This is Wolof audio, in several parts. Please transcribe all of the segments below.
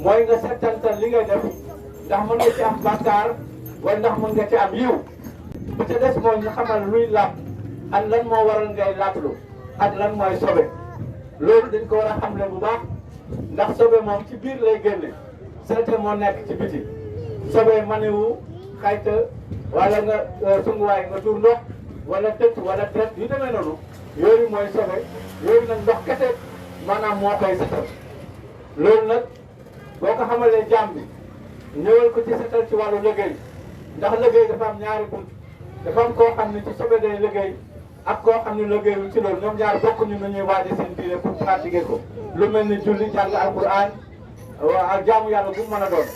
mooy nga settantal li ngay def ndax mën nga ci am bàkkaar wala ndax mën nga ci am yiw bu ca des mooy nga xamal luy laab ak lan moo waral ngay laablu ak lan mooy sobe loolu dañ ko war a xamle bu baax ndax sobe moom ci biir lay génne salte moo nekk ci biti sobe maniwu xayta wala nga sunguwaay nga tuur ndox wala tëtt wala tret yu demee noonu yooyu mooy sobe yooyu nag ndox kese maanaam moo koy setal loolu nag boo ko xamalee jaam bi ñëwal ko ci setal ci wàllu liggéey ndax liggéey dafa am ñaari bunt dafa am koo xam ne ci sobe day liggéey ak koo xam ne liggéeyul ci loolu ñoom ñaar bokkuñu nu ñuy waaje seen diine pour pratiquer ko lu mel ni julli jàng alquran ak jaamu yàlla bu mën a doon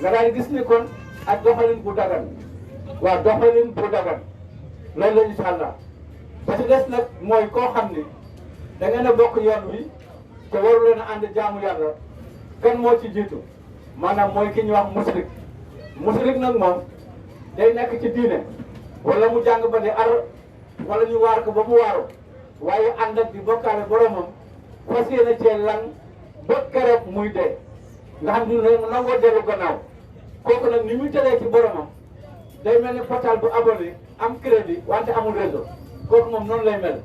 nga daal gis ni kon ak doxalin bu dagan waaw doxalin bu dagan loolu la incha allah ba ci des nag mooy koo xam ni da ngeen a bokk yoon wi te waru leen a ànd jaamu yàlla kan moo ci jiitu maanaam mooy ki ñuy wax musrik nag moom day nekk ci diine wala mu jàng ba ne ar wala ñu waar ko ba mu waaru waaye ànd ak di bokkaale boromam fas yéene cee lan ba keroog muy dee nga xam ne nangoo dellu gannaaw kooku nag ni muy tëlee ci boromam day mel ni portal bu abonné am crédit wante amul réseau kooku moom noonu lay mel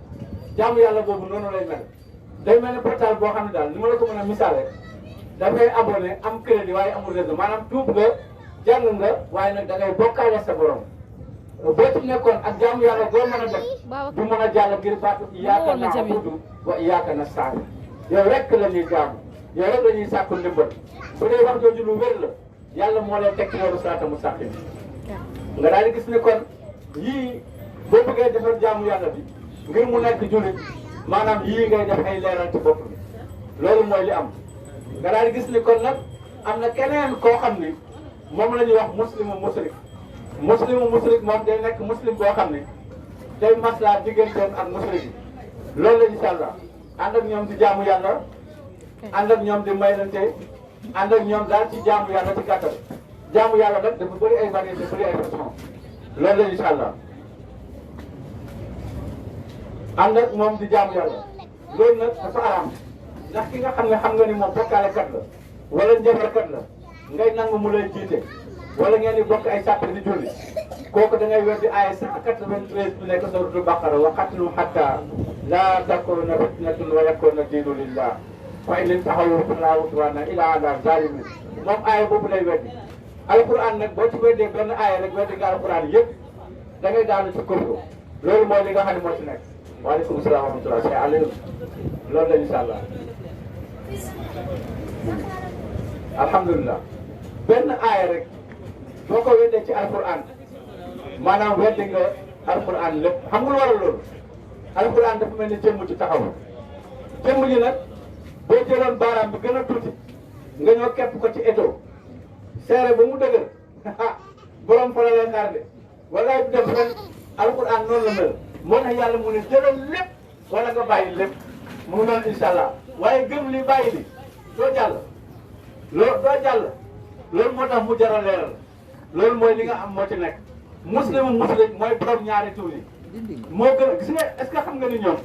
jaamu yàlla boobu noonu lay mel day mel ni portal boo xam ne daal ni ma la ko mën a misaale dafay abonné am crédit waaye amul réseau maanaam tuub nga jàng nga waaye nag da ngay bokkaale sa borom boo ci nekkoon ak jaamu yàlla boo mën a def du mën a jàll ngir baatu iyyaka na'budu wa iyyaka nasta'iin yow rek la ñuy jaamu yow rek la ñuy sàkku ndimbal bu dee wax jooju lu wér la yàlla moo lay teg ci yoonu siraatal mustaqiim nga daal di gis ne kon yii boo bëggee defar jaamu yàlla bi ngir mu nekk jullit maanaam yii ngay def ay leeral ci bopp bi loolu mooy li am nga daal di gis ni kon nag am na keneen koo xam ni moom la ñuy wax muslimu musrik moom day nekk muslim boo xam ne day maslaa digganteem ak musrik yi loolu la incha allah ànd ak ñoom di jaamu yàlla ànd ak ñoom di maylante ànd ak ñoom daal ci jaamu yàlla ci gàttal jaamu yàlla nag dafa bëri ay variété bëri ay façon loolu la incha allah ànd ak moom di jaamu yàlla loolu nag dafa araam ndax ki nga xam nga ni moom bokkaalekat la wala njëfarkat la ngay nangu mu lay jiite wala ngeen di bokk ay sàpp di julli kooku da ngay weddi aaya 193 bu nekk suratul baqara wa qatilu hatta la takuna fitnatun wa yakuna diinu lillah fa in taxawu fala udwana illa ala zalimin moom aaya boobu lay weddi alquran nag boo ci weddee benn aaya rek weddi nga alquran yëpp da ngay daanu ci kufru loolu mooy li nga xam ne moo ci nekk waaleykum salaam wa rahmatulah Cheikh Aliou loolu la incha allah alhamdulilah benn aaya rek boo ko weddee ci alquran maanaam weddi nga alquran lépp xam nga lu waral loolu alquran dafa mel ni jëmm ci taxaw jëmm ji nag boo jëloon baaraam bi gën a tuuti nga ñëw képp ko ci étau seere ba mu dëgër borom fa la lay xaar de walaay bu def ren alquran noonu la mel moo tax yàlla mu ne jëlal lépp wala nga bàyyi lépp mu ngi noonu incha allah waaye gëm li bàyyi li doo jàll doo jàll loolu moo tax mu jar a leeral loolu mooy li nga am moo ci nekk muslimu muslim mooy borom ñaari tur yi moo gën a gis nga est-ce que xam nga ni ñoom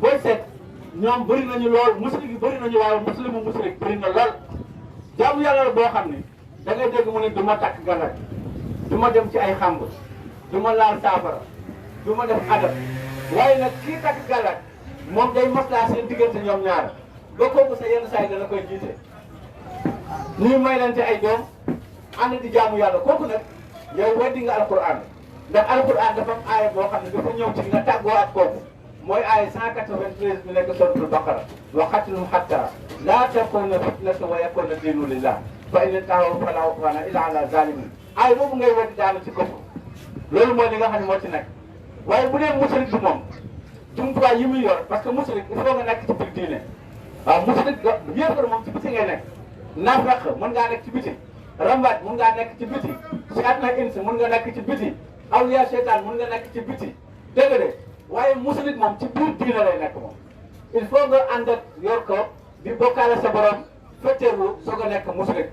booy seet ñoom bëri nañu lool muslim yi bëri nañu waaye muslimu muslim bëri na lool jaamu yàlla la boo xam ni da ngay dégg mu ne du ma takk gàllank du ma dem ci ay xàmb du ma laal saafara du ma def adab waaye nag kii takk gàllank moom day maslaa seen diggante ñoom ñaar ba kooku sa yenn saa yi dana koy jiite ñuy maylante ay doom ànd di jaamu yàlla kooku nag yow weddi nga alquran ndax alquran dafa am aaya boo xam ne dafa ñëw ci nga tàggoo ak kooku mooy aaya 193 bi nekk suratul baqara wa qatilhum hatta laa takuna fitnatun wa yakuna diinu lillah fa in taxaw fala udwana illa ala zalimin aaya boobu ngay weddi daanu ci kooku loolu mooy li nga xam ne moo ci nekk waaye bu dee musrik bi moom jumtuwaay yi muy yor parce que musrik il faut nga nekk ci biir diine waaw musrik yéefar moom ci biti ngay nekk naafeq mën ngaa nekk ci biti rambaaj mën ngaa nekk ci biti si at na ins mën nga nekk ci biti awliya seytaan mën nga nekk ci biti dégg nga de waaye musrik moom ci biir diine lay nekk moom il faut nga ànd ak yor ko di bokkaale sa borom fetteerlu soog a nekk musrik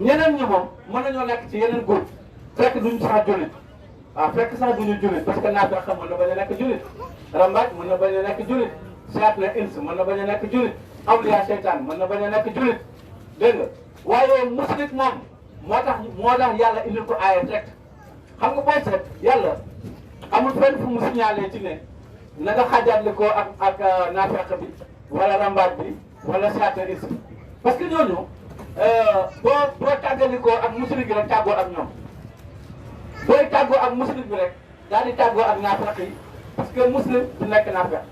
ñeneen ñi moom mën nañoo nekk ci yeneen groupe fekk duñ sax jullit waaw fekk sax duñu jullit parce que naafeq mën na bañ a nekk jullit rambaaj mën na bañ a nekk jullit si at na ins mën na bañ a nekk jullit awliya seytaan mën na bañ a nekk jullit dégg nga waaye musrik moom moo tax yàlla indil ko aaya direct xam nga booy seet yàlla amul fenn fu mu signalé ci ne na nga xàjjaatle ko ak naafeq bi wala rambaat bi wala saataniste parce que ñooñu boo tàggalikoo ak musrik bi rek tàggoo ak ñoom booy tàggoo ak musrik bi rek daal di tàggoo ak naafeq yi parce que muslim du nekk naafeq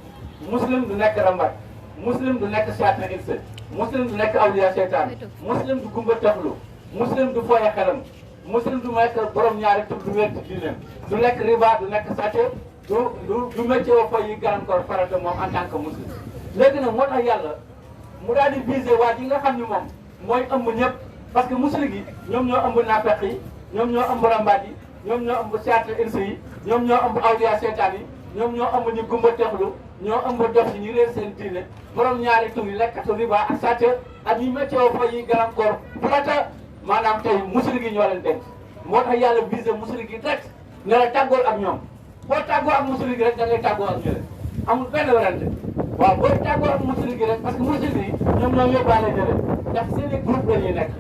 muslim du nekk rambaat muslim du nekk saataniste muslim du nekk awliya seytaan muslim du gumba taxlu muslim du fooye xelam muslim du nekk borom ñaari tur du wér ci diineem du lekk riba du nekk sàcc du métier wa fay yi gàllankoor farata moom en tant que muslim léegi nag moo tax yàlla mu daal di viser waa ji nga xam ni moom mooy ëmb ñëpp parce que muslim yi ñoom ñoo ëmb naafeq yi ñoom ñoo ëmb rambaat yi ñoom ñoo ëmb saatal insi yi ñoom ñoo ëmb awliya seytaan yi ñoom ñoo ëmb ñu gumba texlu ñoo ëmb dof yi ñu réer seen diine borom ñaari tur yi lekkatu riba ak sàcc ak ñi métier wa fay yi gàllankoor farata maanaam tey musrik yi ñoo leen denc moo tax yàlla visé musrik yi direct ne la tàggool ak ñoom boo tàggoo ak musrik yi rek da ngay tàggoo ak ñële amul benn werante waaw boo tàggoo ak musrik yi rek parce que musrik yi ñoom ñoo yóbbaale ñële ndax seen i groupe la ñuy nekk